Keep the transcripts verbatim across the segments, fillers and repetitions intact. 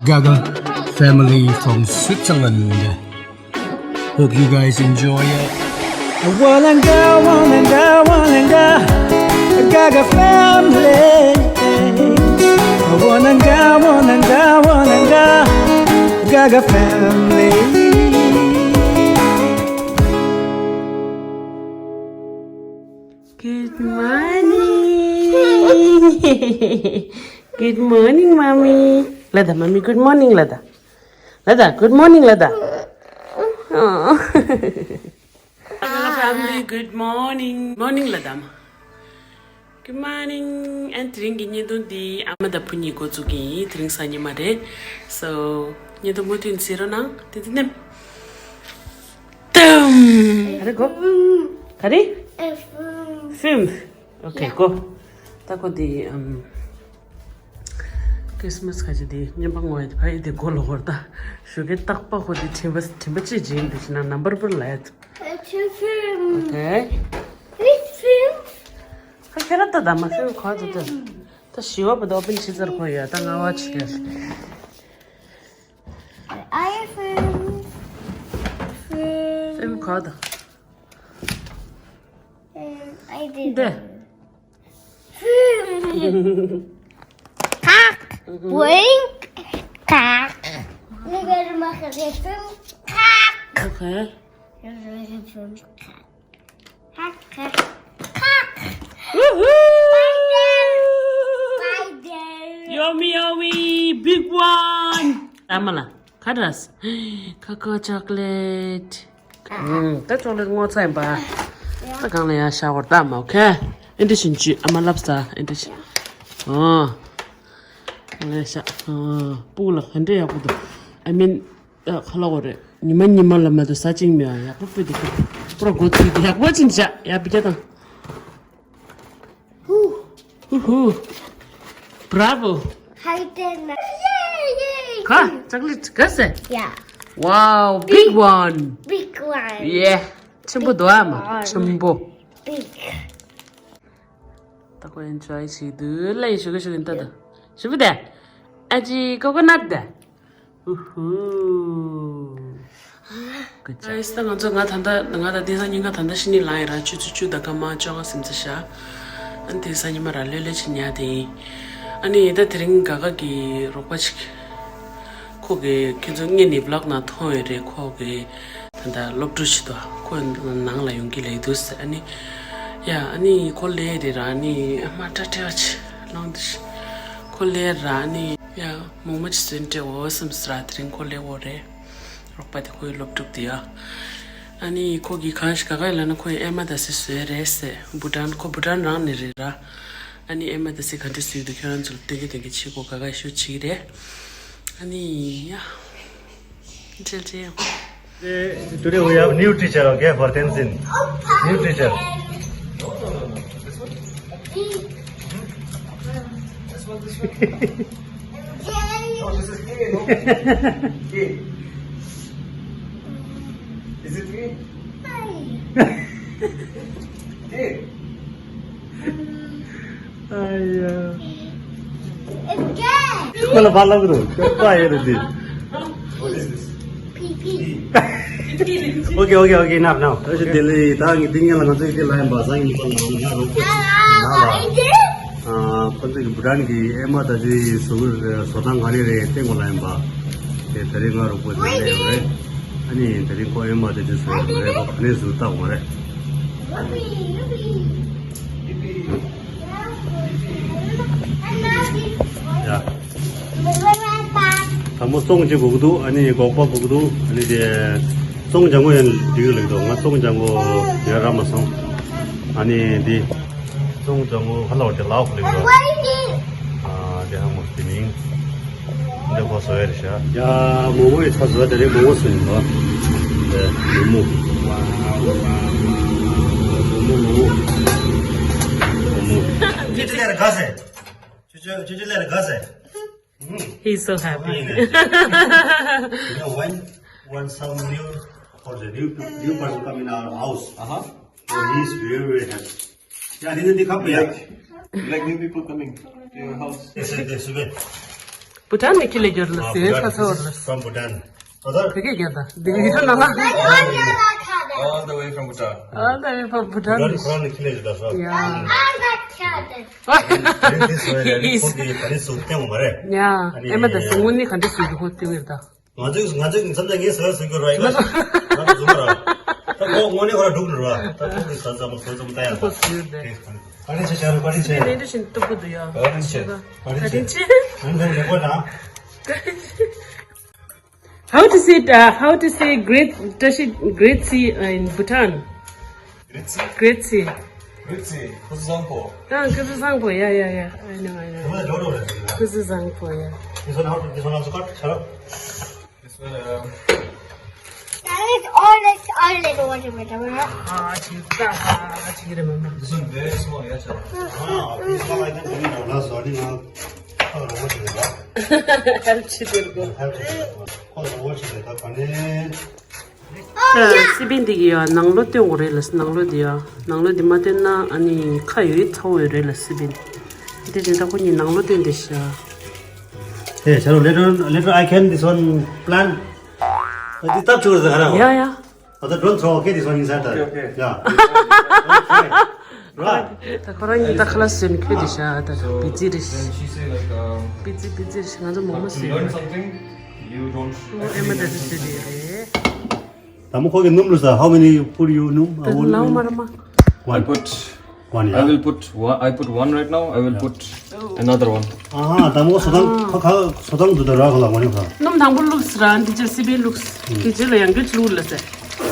Gaga family from Switzerland. Hope you guys enjoy it. Walanga, walanga, walanga, Gaga family. Walanga, walanga, walanga, Gaga family. Good morning. Good morning, mommy. Lada, mommy, good morning, Lada. Lada, good morning, Lada. Oh. Hello, family. Good morning. Morning, Lada. Good morning. ཨན་དེ་རིང་གི་བརྙན་ཐུང་འདི་ཨ་མ་དང་བུ་གཉིས་འགོ་བཙུགས་ཀྱི་ཡིན། དེ་རིང་གཟའ་ཉི་མ་རེད། So, བརྙན་ཐུང་མུ་མཐུད་གཟིགས་རོགས་གནང་། ཏན་ཏན་ནེམ། ཏམ། ག་རེ་གོ། ག་རེ། ཕིལམ། ཕིལམ། ཨོ་ཁེ། ཡ། གོ། ད་ཁོ་འདི་ཨམ། ཁྲིས་མས་ཁ་ཅིག་འདི་བརྙན་པ་ངོ་ཡ་ཕ་ཡི་འདི་གོ་ལོ་གོར་ད། ཞོགས་ཀས་རྟག་པ་ཁོ་འདི་དྲན་པ་དྲན་པ་ཅི་བྱིན་འདི་ཕྱི་ན་ནམ་བར་བར་ལ་ཡ། ཨོ་ཁེ། ཁ་ཁྱེར་ད་ད་མ་ཕིལམ་གོ་ད་ད། ད་ཞི་བ་བ་ད་ཨོ་པན་བྱེད་ཚར་ཁོ་ཡ། ད་ང་བ་བྱེད། ཨའི་ཕིལམ། ཕིལམ་གོ་ད། ཨ་ཨའི་ཌི་འདི། ཁག་བིང་ཁག་ལི་གར་མ་ཁ་རེ་ཕིལམ་ཁག་ཨོ་ཁེ། ཁག་ཁག་ཁག Woohoo! Yummy, yummy, big one. ཨ་མ་ལ། ཁ་ཏྲས། ཁ་ཁ་ཅོག་ལེཊ། ཨུམ། ད་ཅོག་ལེཊ་ངོ་ཚ་ཡིན་པ། ད་གང་ལ་ཡ་ཤ་བར་ད་མ། ཨོ་ཁེ། ཨེ་འདྲ་བཞིན་ཅི་ཨ་མ་ལབ་ས་ཨེ་འདྲ་བཞིན། ཨོ། གང་ལ་ཡ་ཤ། ཨོ། སྤུག་ལ་ག་འདྲ་ཡག་པོ་འདུག I mean, ཨ། ཁ་ལག་འོ་རེད། ཉི་མ་ཉི་མ་ལ་མ་དུ་ས་ཅིང་མེད་ཨ། ཡག་པོ་སྤུས་དེ་ཁུ། པུ་ར་གོ་ཚུལ་དེ་ཡག་པོ་ཅིང་བྱ། ཡ་བི་ཀ་དང་། ཧུ་ཧུ། Bravo. ཧའི་ཏེ་ན། ཁ་ཅོག་ལེཊ་ག་སེ། Yeah. Wow, big one. Big one. Yeah. ཆེན་པོ་འདུག་ཨ་མ། ཆེན་པོ། Big. ད་ཁོ་ཨེན་ཇོའི་བྱེད་དུས་ལ་ཡི་ཞུ་གི་ཞུ་གི་འདུག་ད་ཞུ་བུ་དེ། ཨ་ཅི་ཀོ་ཀོ་ནཊ་དེ། ཧུ་ཧུ། Good job. ཨ་ཡིས་ད་ང་ཚོ་ང་ད་ལྟ་ང་ད་དེང་སང་ཉིན་ཀ་ད་ལྟ་ཤི་ནི་ལངས་ཡི་ར། ཆུ་ཚོད་བཅུ་དང་སྐར་མ་བཅོ་ལྔ་ཟིན་ཚར་ཤག་ཨ་ནི་དེང་སང་ཉི་མ་ར་ལོས་ལོས་ཕྱིན་ཉལ་དེ་ཡིན། ཨ་ནི་ད་དེ་རིང་ག་ག་གི་རོགས་པ་ཅིག་ཁོ་གི་ཁྱེད་ཚོ་སྔོན་ནས་བི་ལོག་ནང་མཐོང་ཡོད་རེད། ཁོ་གི་ད་ལྟ་སློབ་ཕྲུག་ཞིག་འདུག་ཁོ་ནང་ལ་ཡོང་གི་ལས་འདུག་ཟེར། ཨ་ནི་ཡ་ཨ་ནི་ཁོ་ལས་རེད་ར། ཨ་ནི་ཨ་མ་སྐྲ་བྲེགས་པ་ཅིག་ལོང་འདི་ཤི། ཁོ་ལས་ར། ཨ་ནི་ཡ་མོག་མོག་ཅིག་བཟོས་སྤྲད་འོ་བསམ་ཟེར་ར། དེ་རིང་ཁོ་ལས་འོ་རེད། རོགས་པ་དེ་ཁོའི་སློབ་ཕྲུག་དེ་ཡ། ཨ་ནི་ཁོ་གི་གང་ཞིག་ག་ག་ཡི་ལ་ན་ཁོའི་ཨེ་མ་ད་སི་བཟོས་རེད་ཟེར། བུ་ཊན། ཁོ་བུ་ཊན་རང་ནས་རེད་ར། ཨ་ནི་ཨེ་མ་ད་སི་ག་འདྲ་བཟོས་འདུག་ཁྱོད་རང་ཚོ་ལ་སྟོན་གི་སྟོན་གི་བྱེད་དགོས། ག་ག་ཞུ་བྱེད་ཀྱི་རེད། ཨ་ནི་ཡ། Today we have new teacher, okay, for Tenzin. New teacher. Oh, this is A, no? A. Is it A? A. ཨ་ཡ། ཁོ་ལ་བ་ལབ་རོ། ཁྱོད་པ་ཡོད་རེད་དེ། What is this? Pee pee. Okay, okay, okay, enough, enough. ཨ་ཞེ་དེ་ལས་ད་ངས་འདི་ངས་ལ་ང་ཚོའི་དེ་ལ་ཡིན་པ་ཟ་ཡིན་པ་ལ་ང་རོགས་པ་ན་ལ། ཨ་ཁོ་ཚོ་གི་བུ་ཊན་གི་ཨེ་མ་ད་ཅི་བཟོ་གི་བཟོ་སྟངས་ག་རེ་རེད་བསྟན་དགོས་ལ་ཡིན་པ། དེ་ད་རེས་ང་རོགས་པ་དེ་ལས་ཡོད་རེད། ཨ་ནི་ད་རེས་ཁོ་ཨེ་མ་དེ་ཚོས་བཟོས་ཡོད་རེད། ཁོ་ག་ནས་བཟོས་བལྟ་དགོས་རེད། ཡ། དང་པོ་བཙོང་བྱེད་དགོས་ཀྱི་འདུག་ཨ་ནི་སྒོག་པ་དགོས་ཀྱི་འདུག་ཨ་ནི་དེ་བཙོང་ལྗང་གུ་ཡང་འགྲིག་གི་ལེགས་འདུག་ང་བཙོང་ལྗང་གུ་ཡང་རག་མ་སོང་། ཨ་ནི་དེ་བཙོང་ལྗང་གུ་ཧ་ལ་བ་དེ་ལག་ཁོ་ལེགས་འདུག་ཨ་དེ་ཧ་མ་དེ་མིང་། འདི་ཁོ་བཟོ་ཡ་རེད་ཤག་ཡ་མོག་མོག་ཡི་ཚ་བཟོ་ཡ་དེ་རེད། མོག་མོག་བཟོ་ཡིན་པ། དེ་མོག་མོག་མོག་མོག་མོག་མོག་ཁྱོད་ཚོ་ལས་ར་དགའ་ཟེ། ཁྱོད་ཚོ་ཁྱོད་ཚོ་ལས་ར་དགའ་ཟེ། He's so happy. You know, when when some new person, new new person come in our house, uh-huh, so he's very very happy. Yeah, this is the cup. Like, like new people coming to your house. Yes, yes, yes, yes. བྷུ་ཊན་ནས་ཁྱེར་ལས་ཡོད་རེད་ལ། ཟེར་ཁ་ཚོར་རེད། From Bhutan. Other? བོད་སྐད་རྒྱག་དང་། འདི་གི་ཡིན་ན་ལ། All the way from Bhutan. All the way from Bhutan. བྷུ་ཊན་ཁོ་རང་ནས་ཁྱེར་ལས་ཡོད་ད་སོ། Yeah. Yes. ཁོང་གིས་ག་རེ་བཟོ་སྟེང་མ་རེད། Yeah. ཨེ་མ་ད་ཟེར་དངོས་གནས་ག་འདྲ་བཟོས་འདུག་ཁོ་སྟེང་ཡོད་ད། ང་ཚོས་ང་ཚོས་མཚམས་ལ་ངས་ཟེར་བ་ཟེར་གྱི་རེད། ང་ཚོ་ང་ཚོས་ང་ཚོས་ཟུར་མ་ར། ད་ཁོ་དངོས་གནས་ཁོ་ར་འགྲུབ་ནི་ར། ད་ཁོ་གི་ཟ་ཟ་མ་ཟ་ཟ་མ་ད་ཡང་ད། ཁོ་ཟེར་ཏེ། བཀའ་དྲིན་ཆེ་བཀའ་དྲིན་ཆེ། ལེ་འདྲ་ཞིག་སྟུག་པོ་འདུག་ཡ། བཀའ་དྲིན་ཆེ། བཀའ་དྲིན་ཆེ། ང་ཚོ་ལེགས་པོ་དང་། How to say, uh, how to say great, does it great sea, uh, in Bhutan? Great sea? Great sea. Great sea. Kuzuzangpo. Ah, Kuzuzangpo. Yeah, yeah, yeah. I know, I know. Kuzuzangpo, yeah. This one, how, this one also cut? Shut up. This one, um, That is all, that's all little water, whatever. Ah, cheese. Ah, cheese, remember. This one very small, yeah, sir. Ah, this one I think we know, last one, you know. Oh, what is that? Help, cheese, go. Help, cheese. Oh, what is that? Pane. ད་སི་པན་འདི་གི་ཡ་ནང་ལོགས་སྟོན་དགོས་རེད་ལ། ནང་ལོགས་འདི་ཡ། ནང་ལོགས་འདི་མ་སྟོན་ན་ཨ་ནི་ཁ་ཡོད་ཚ་བོ་ཡོད་རེད་ལ་སི་པན། དེ་བཞིན་ད་ཁོ་གཉིས་ནང་ལོགས་སྟོན་བསྡད་ཤག Hey, Sharon, later on, later I can this one plan. This stuff to the Yeah, yeah. But don't throw, okay, this one inside. Okay, okay. Yeah. Don't try. Right. ད་ཁོ་རང་གཉིས་ད་ཁ་ལག་བཟོས་ནས་ཁྱོད་དེ་བཞག་ད་བི་ཛི་རེད། བི་ཛི་བི་ཛི་རེད། ང་ཚོ་མོག་མོག་བཟོས་ཡོད་རེད། ཨེ་མ་ད་དེ་བཟོས་དེ་རེད། ད་མོ་ཁོ་གི་སྣུམ་ལོ་ས། How many put you སྣུམ། ད་ལའོ་མ་ར་མ། One. I put one, yeah? I will put one. I put one right now. I will put another one. ཨ་ཧ། ད་མོ་སོ་ཐང་ཁ་ཁ་སོ་ཐང་དུ་ད་ར་ཁ་ལ་མ་ནི་ཁ། སྣུམ་དང་པོ་བླུགས་ར། འདི་ཅིར་སི་པན་བླུགས། དེ་ཅིར་ལ་ཡང་གི་བླུགས་ལ་ཟེར།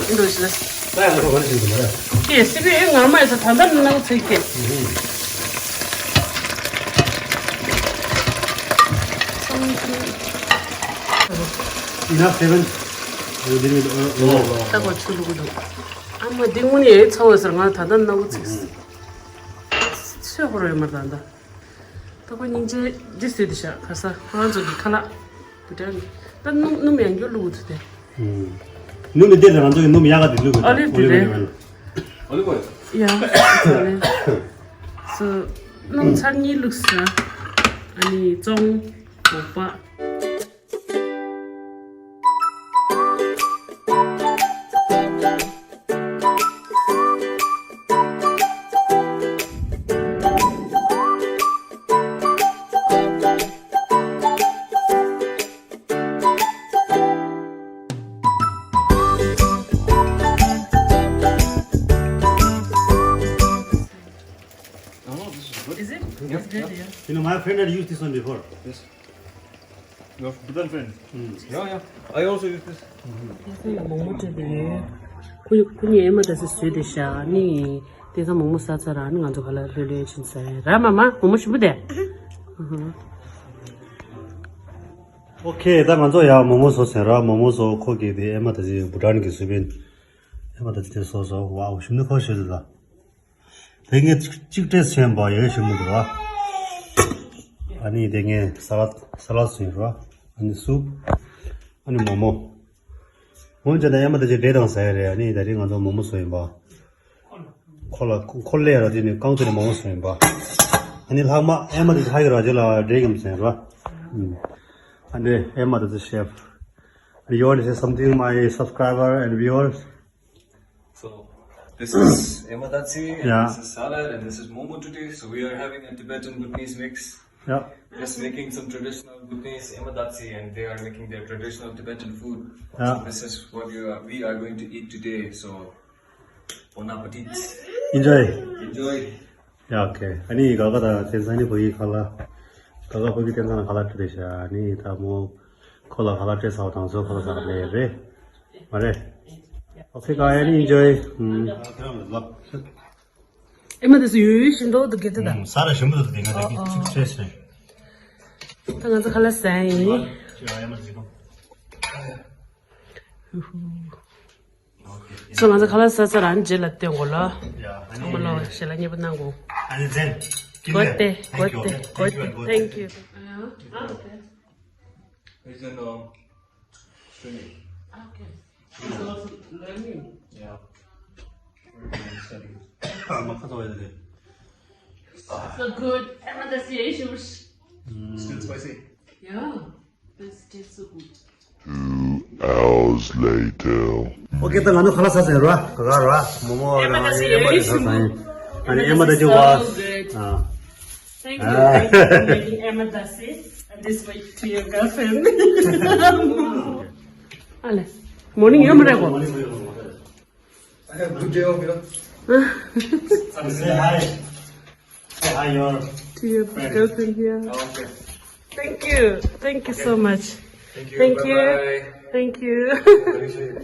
འདི་འདྲ་ཞིག་ལ། ད་ཡང་ཁ་བར་ཞིག་འདུག་མ་རེད། ཀྱེ་སི་པན་ཨེ་ངར་མ་ཡིན་ས། ད་ད་ནང་ཚིག་ཀྱེ། Enough seven. ད་གོ་ཆུ་བླུགས་འདུག་ཨ་མ་འདི་དངོས་གནས་ཚ་བོ་ཟེར། ང་ད་ལྟ་སྣ་བུ་ཚིག་ཚོད་ཧོར་ཡོད་མ་རེད་ད། ད་ཁོ་སྙིང་རྗེ་འདི་བཟོས་ཏེ་བཞག་ག་ས་ཁོ་རང་ཚོ་གི་ཁ་ལག་བུ་ཏྲ་ནི་ད་སྣུམ་སྣུམ་ཡང་སྐྱོ་བླུགས་འདུག་སྟེ། སྣུམ་འདི་དེ་ང་ཚོ་གི་སྣུམ་ཡག་ག་དེ་བླུགས་དགོས། ཨོ་ལེབ་དེ་རེད། Olive oil. ཡ། སོ་སྣུམ་ཚར་གཉིས་བླུགས་ས། ཨ་ནི་བཙོང་མོག་པ། Oh, this is good. Is it? Yeah, it's good, yeah. Yeah. You know, my friend had used this one before. Yes. Your Bhutan friend? Mm. Yeah, yeah. I also use this. ཁོ་ཁོ་གཉིས་ཨེ་མ་ད་སེ་བཟོས་ཏེ་བཞག་ནི། དེ་ཚོ་མོག་མོག་ཟ་ཚར་ར་ནི་ང་ཚོ་ཁ་ལག་ལྷོད་ལྷོད་ཕྱིན་ཟ་ཡ་ར། མ་མ་མོག་མོག་ཞིམ་པོ་དེ། ཨ་ཧ། ཨོ་ཁེ། ད་ང་ཚོ་ཡ་མོག་མོག་བཟོ་ཟིན་ར། མོག་མོག་བཟོ། ཁོ་གིས་དེ་ཨེ་མ་ད་སེ་བུ་ཊན་གི་སུ་བིན། ཨེ་མ་ད་སེ་དེ་བཟོ་བཟོ། ཝའོ་ཞིམ་ནི་ཁོ་ཞིག་ལ། དེ་ངས་གཅིག་གཅིག་སྤྲད་ཟིན་པ་ཡོད་ཞིམ་མོ་འདུག་ཨ། ཨ་ནི་དེ་ངས་ས་ལད་ས་ལད་བཟོས་ཡིན་ར། ཨ་ནི་སུབ། ཨ་ནི་མོག་མོག་འོན་ཀྱང་ད་ཨེ་མ་ད་ཅིག་འབྲས་དང་ཟ་ཡ་རེད། ཨ་ནི་ད་རིང་ང་ཚོ་མོག་མོག་བཟོས་ཡིན་པ། ཁོ་ལ་ཁོ་ལས་ར་དེ་ནི་རྐང་ཚོད་ནས་མོག་མོག་བཟོས་ཡིན་པ། ཨ་ནི་ལྷག་མ་ཨེ་མ་ད་ཅིག་ཧ་གི་ར་ཅིག་ལ་འབྲས་ཀྱང་ཟ་ཡིན་ར། ཨ་ནི་ཨེ་མ་ད་ཅིག་ཤེཕ། You want to say something, my subscriber and viewers? So, this is Emadatsi, and yeah, this is Salad, and this is Momo today. So, we are having a Tibetan Bhutanese mix. Yeah. Just making some traditional Bhutanese Emadatsi, and they are making their traditional Tibetan food. Yeah. So, this is what you are, we are going to eat today. So, bon appetit. Enjoy. Enjoy. ཡ་ཨོ་ཁེ། ཨ་ནི་ག་ག་ད་བསྟན་ས་ནི་བོད་ཡིག་ཁ་ལ། ག་ག་བོད་ཀྱི་བསྟན་ས་ན་ཁ་ལ་སྤྲད་ཤག་ཨ་ནི་ད་མོ་ཁོ་ལ་ཁ་ལ་སྤྲད་ཚར་བ་དང་ཚོ་ཁོ་ལ་ཟ་ལེ་རེད། མ་རེད། ཨོ་ཁེ་ག་ཨ་ནི་ཨིན་ཇོའི། ཨེ་མ་དེ་སུ་ཡོད་ཡོད་བཞིན་འགྲོ་འདུག་གི་དེ་ད། ས་ར་ཞིམ་པོ་འདུག་དེ་ང་ད་གི་ཅིག་ཆེ་ཞེ། ད་ང་ཚོ་ཁ་ལ་ཟ་ཡིན། ཧུ་ཧུ། སོ་ང་ཚོ་ཁ་ལག་ཟ་ཚར་རང་རྗེས་ལ་སྟོན་དགོས་ལ། ཡ། ཚང་མ་ལོ་ཞེ་ལ་མཉེས་པོ་གནང་དགོས། ཨ་ནི་ཛེན། གོ་ཏེ་གོ་ཏེ་གོ་ཏེ། Thank you. Thank you. It's in, um, training. Okay. He's also learning. Yeah. Studying. ཨ་མ་ཁ་ཚ་བ་ཡོད་དེ། So good. ཨ་མ་ད་སི་ཨེ་ཤུ། Still spicy? Yeah, this tastes so good. Two hours later. Okay, ད་ང་ཚོ་ཁ་ལག་ཟ་ཟིན་ར། ག་ག་ར། མོག་མོག་ར། ཨེ་མ་ད་སི། ཨེ་མ་ད་ཟ་ཟིན། ཨ་ནི་ཨེ་མ་ད་ཅི་བ། Thank you. Thank you for making Emma Dasi and this way to your girlfriend. Ale. Morning, you have a good day off, you know? Say hi. Say hi, your to your girlfriend here. Okay. Thank you. Thank you so much. Thank you. Thank you. Bye-bye. Thank you.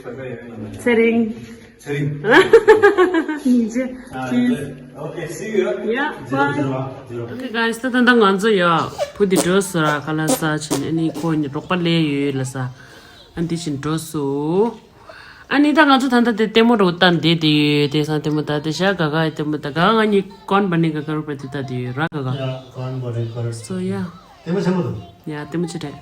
Bye-bye. Sering. Sering. Okay, see you. Yeah, bye. Okay, guys, ད་ད་ང་ཚོ་ཡ་བུ་དེ་འགྲོ་སོང་ར། ཁ་ལག་ཟ་བྱས་ནས་ཨ་ནི་ཁོ་གཉིས་རོགས་པ་ལས་ཡོད་ལ་ས། ཨ་འདི་བཞིན་འགྲོ་སོང་། ཨ་ནི་ད་ང་ཚོ་ད་ལྟ་དེ་ལྟད་མོ་རུ་ལྟ་བསྡད་དེ་ཡོད། དེང་སང་ལྟད་མོ་ལྟ་དེ་ཤ་ག་ག་ཡི་ལྟད་མོ་ལྟ། ག་ང་གཉིས་གོན་བ་ནི་ག་ག་རུ་པ་དེ་ལྟ་དེ་ཡོད་ར། ག་ག་ཡ་གོན་བ་ནི་ག་རུ། So yeah. ལྟད་མོ་ཆེན་པོ་འདུག་ཡ་ལྟད་མོ་ཆེ་རེད།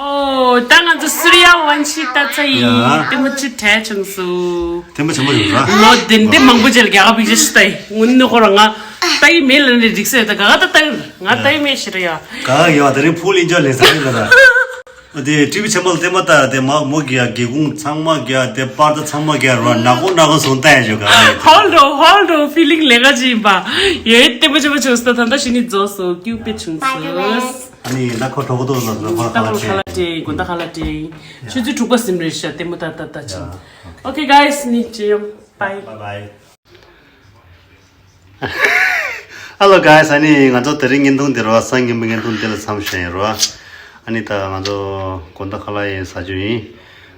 ཨོ། ད་ང་ཚོ་སུར་ཡ་ཝན་ཤི་ལྟ་ཚར་ཡིན། ཡ། ལྟད་མོ་ཆེ་དྲགས་བྱུང་སོང་། ལྟད་མོ་ཆེན་པོ་ཡོད་ར། ལོ་བདུན་བདུན་མང་པོ་ཅིག་ལ་རྒྱ་གར་པིག་ཅར་ཞིག་ལྟ་ཡིན། དངོས་གནས་ཁོ་རང་ང་ལྟ་ཡི་མེད་ལབ་ནས་འགྲིག་ས་ཡོད། ད་ག་ག་ད་ལྟ་ཡིན། ང་ལྟ་ཡི་མེད་ཞེ་དྲག་ཡ། ག་ག་ཡོད། དེ་རིང་ཕུལ་ཨིན་ཇོ་ལས་ས་ཡིན་ད་ད། དེ་ཊི་ཝི་ཆེན་པོ་ལ་ལྟད་མོ་ལྟ་དེ་མ་མོ་གི་ཡ་སྒེའུ་ཁུང་ཚང་མ་གི་ཡ་དེ་པར་ད་ཚང་མ་གི་ཡ་ར། ནག་པོ་ནག་པོ་བཟོ་ལྟ་ཡ་ཞོ་ག་ག་ཡོད། Hold on, hold on, feeling ལས་ཀ་ཅིག་ཡིན་པ། ཡོད། ལྟད་མོ་ཆེན་པོ་བྱུང་སོང་། ད་ད་ད་ཕྱི་ནས་རྫོགས་སོང་། ཀྱུ་པེ་བྱུང་སོང་། ཨ་ནི་ད་ཁོ་གྲོགས་པོ་ཏོ་ལ་ལ་ཁོ་ད་ཁ་ལག་ཁ་ལག་སྤྲད། དགོང་དག་ཁ་ལག་སྤྲད། ཆུ་ཚོད་དྲུག་པ་ཟིན་རེད་ཤག་ལྟད་མོ་ལྟ་ལྟ་ལྟ་ཕྱིན། Okay guys, ནི་ཅི་ཡོང་། Bye. Bye bye. Hello guys, ཨ་ནི་ང་ཚོ་དེ་རིང་བརྙན་ཐུང་འདི་རོ། སང་ཉིན་པའི་བརྙན་ཐུང་འདི་ལ་མཚམས་བཞག་ཡིན་རོ། ཨ་ནི་ད་ང་ཚོ་དགོང་དག་ཁ་ལག་ཡིན་ཟ་རྒྱུ་ཡིན།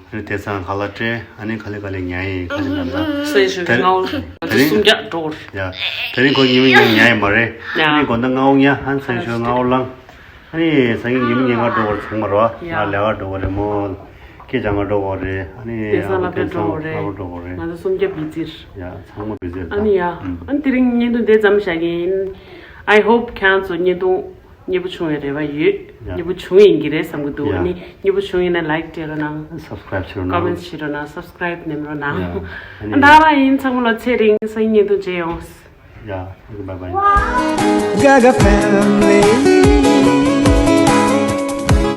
ཨ་ནི་དེང་སང་ཁ་ལག་སྤྲད། ཨ་ནི་ག་ལེ་ག་ལེ་ཉལ་ཡིན། ཁ་ལེ་ན་ད། སང་ཉིན་ཞོགས་ཀྱི་སྔ་པོ་དེ་རིང་སུམ་བརྒྱ་འགྲོ་གི་རེད། ཡ། དེ་རིང་ཁོ་ཉི་མ་ཉལ་ཉལ་ཡིན་མ་རེད། ཡ། ཨ་ནི་དགོང་དག་སྔ་པོ་ཉལ། ཨ་ནི་སང་ཉིན་ཞོགས་སྔ་པོ་ལངས། ཨ་ནི་སང་ཉིན་ཉི་མ་ཉལ་ང་འགྲོ་གི་རེད། ཚང་མ་རོ། ཡ། ང་ལས་ཀ་འགྲོ་གི་རེད་མོ། སྐད་ཆ་ང་འགྲོ་གི་རེད། ཨ་ནི་དེང་སང་ཨ་ཁུ་ལབ་དེང་སང་འགྲོ་གི་རེད། ང་ཚོ་སུམ་བརྒྱ་བི་ཛི་རེད། ཡ། ཚང་མ་བི་ཛི་རེད་ད། ཨ་ནི་ཡ། ཨ་ནི་དེ་རིང་བརྙན་ཐུང་དེ་ཙམ་བཞག་གི་ཡིན། I hope ཁྱེད་ཚོ་བརྙན་ཐུང་མཉེས་པོ་བྱུང་བའི་རེ་བ་ཡོད། ཡ། མཉེས་པོ་བྱུང་ཡིན་གྱི་རེད་བསམ་གྱི་འདུག་ཡ། ཨ་ནི་མཉེས་པོ་བྱུང་ཡིན་ན་ལའིཀ་སྤྲད་རོགས་གནང་། སབ་སི་ཀ་རའིབ་བྱེད་རོགས་གནང་། ཀོ་མེན་ཊི་བྱེད་རོགས་གནང་། སབ་སི་ཀ་རའིབ་ནེམ་རོགས་གནང་། ཡ། ཨ་ནི། ད་རང་ཡིན། ཚང་མ་ལ་ཚེ་རིང་། སང་ཉིན་བརྙན་ཐུང་མཇལ་ཡོང་། ཡ། Okay, bye bye. Gaga family.